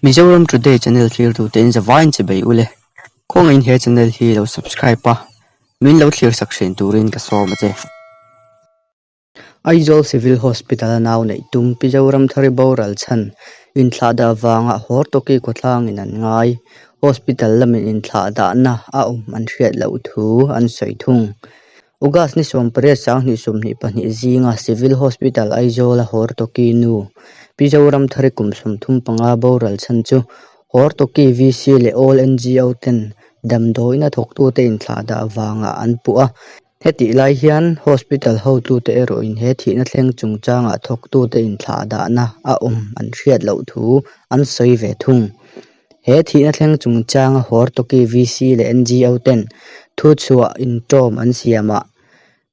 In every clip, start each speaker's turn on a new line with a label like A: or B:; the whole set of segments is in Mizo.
A: Mizoram Today channel thlirtute in zavaiin che bei ule. Khawngaihin he channel hi lo subscribe a, min lo thlir sak thin turin ka sawm a che. Aizawl Civil Hospital a nau neih tum Pi Zoramthari boral chhan inthlah dah vanga Hortoki khawtlangin an ngai. Hospital lamin inthlah dahna a awm an hriat loh thu an sawi thung. August ni 18 2022 zinga Civil Hospital Aizawl a Hortoki nu Pi Zoramthari kum 35 boral chhan chu Hortoki VC leh All NGO ten damdawiin a thawktute inthlah dah vangah an puh a. Hetih lai hian hospital hotute erawhin he thihna thleng chungchangah thawktute inthlah dahna a awm an hriat loh thu an sawi ve thung. He thihna thleng chungchanga Hortoki VC leh NGO ten thuchhuah inṭawm an siamah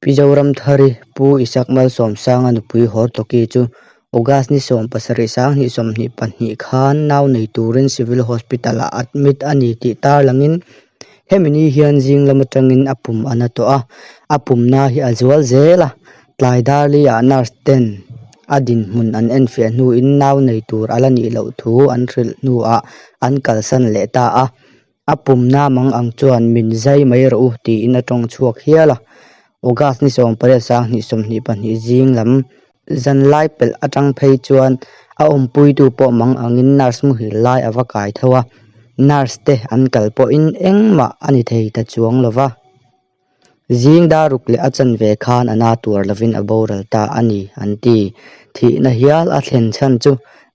A: Pi Zoramthari Pu Isak Malsawmsanga nupui Hortoki chu August ni 17 2022 khan nau nei turin Civil Hospital-ah admit a ni tih tarlangin Hemi ni hian zing lam atangin a pum a na tawh a, a pumna hi a zual zel a, tlai darli ah nurse ten a dinhmun an enfiah hnuin nau nei tur a la nih loh thu an hrilh hnuah an kalsan leh ta a, a pumna mang ang chuan min zai mai rawh u tiin a tawng chhuak hial a, August ni 18 2022 zing lam Zanlai pelh atang phei chuan a awmpuitu pawh mang angin nurse muhil lai a va kai tho a, nurse te an kal pawhin engmah a ni thei ta chuang lo va. Zing dar ruk leh a chanve khan a na tuar lovin a boral ta a ni an ti. Thihna hial a thlen chhan chu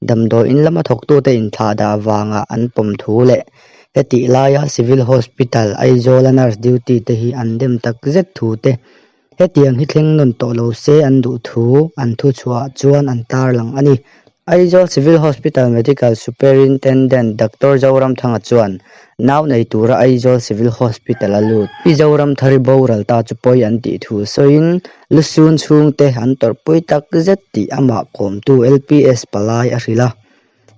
A: damdawiin lama thawktute inthlah dah vanga an pawm thu leh hetih laia Civil Hospital Aizawla nurse duty te hi an dem takzet thu te Hetiang hi thleng nawn tawh lo se an duh thu an thuchhuah chuan an tarlang a ni. Aizawl Civil Hospital Medical Superintendent Doctor Zoramthanga chuan nau nei tura Aizawl Civil Hospital a lut. Pi Zoramthari boral ta chu pawi an tih thu sawiin lusun chhungte an tawrhpui takzet tih amah kawmtu LPS palai a hrilh a.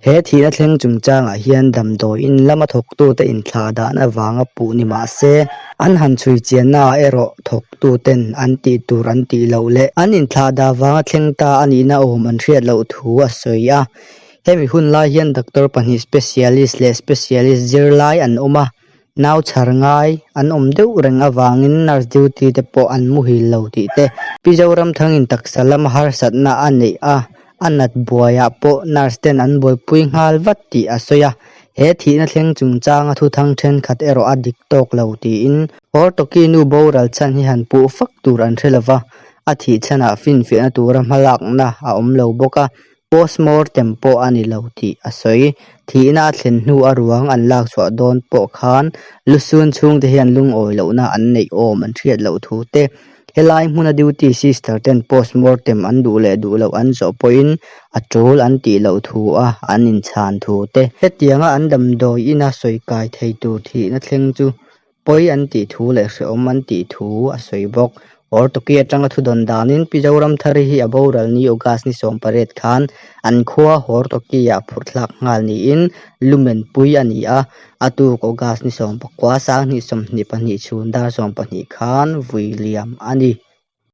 A: He thihna thleng chungchangah hian damdawiin lama thawktute inthlah dan avanga puh ni mah se, an han chhui chiannaah erawh thawktuten an tih tur an tih loh leh an inthlah dah vanga thleng ta a nihna awm an hriat loh thu a sawi a. Hemi hun lai hian doctor pahnih specialist leh specialist zirlai an awm a, Nau chhar ngai an awm deuh reng avangin nurse duty te pawh an muhil lo tih te, Pi Zoramthangin taksa lama harsatna a neih a, a nat buaiah pawh nurse ten an buaipui nghal vat tih a sawi a, he thihna thleng chungchanga thuthang thenkhat erawh a dik tawk lo tiin Hortoki nu boral chhan hi han puh fak tur an hre lova, a thih chhanah finfiahna tura hmalakna a awm lo bawk a. Postmortem pawh a ni lo tih a sawi. Thihna a thlen hnu a ruang an lak chhuah dawn pawh khan lusun chhungte hian lungawi lohna an neih awm an hriat loh thu te, helai hmuna duty sister ten postmortem an duh leh duh loh an zawh pawhin a tul an tih loh thu a an inchhan thu te. Hetianga an damdawi ina sawi kai thei tur thihna thleng chu Pawi an tih thu leh hrehawm an tih thu a sawi bawk. Hortoki atanga thudawn danin Pi Zoramthari hi a boral ni August ni 18 khan an khua Hortoki-ah phurhthlak nghal niin lumen pui a ni a, a tuk August ni 19 22 chhun dar 12 khan vui liam a ni.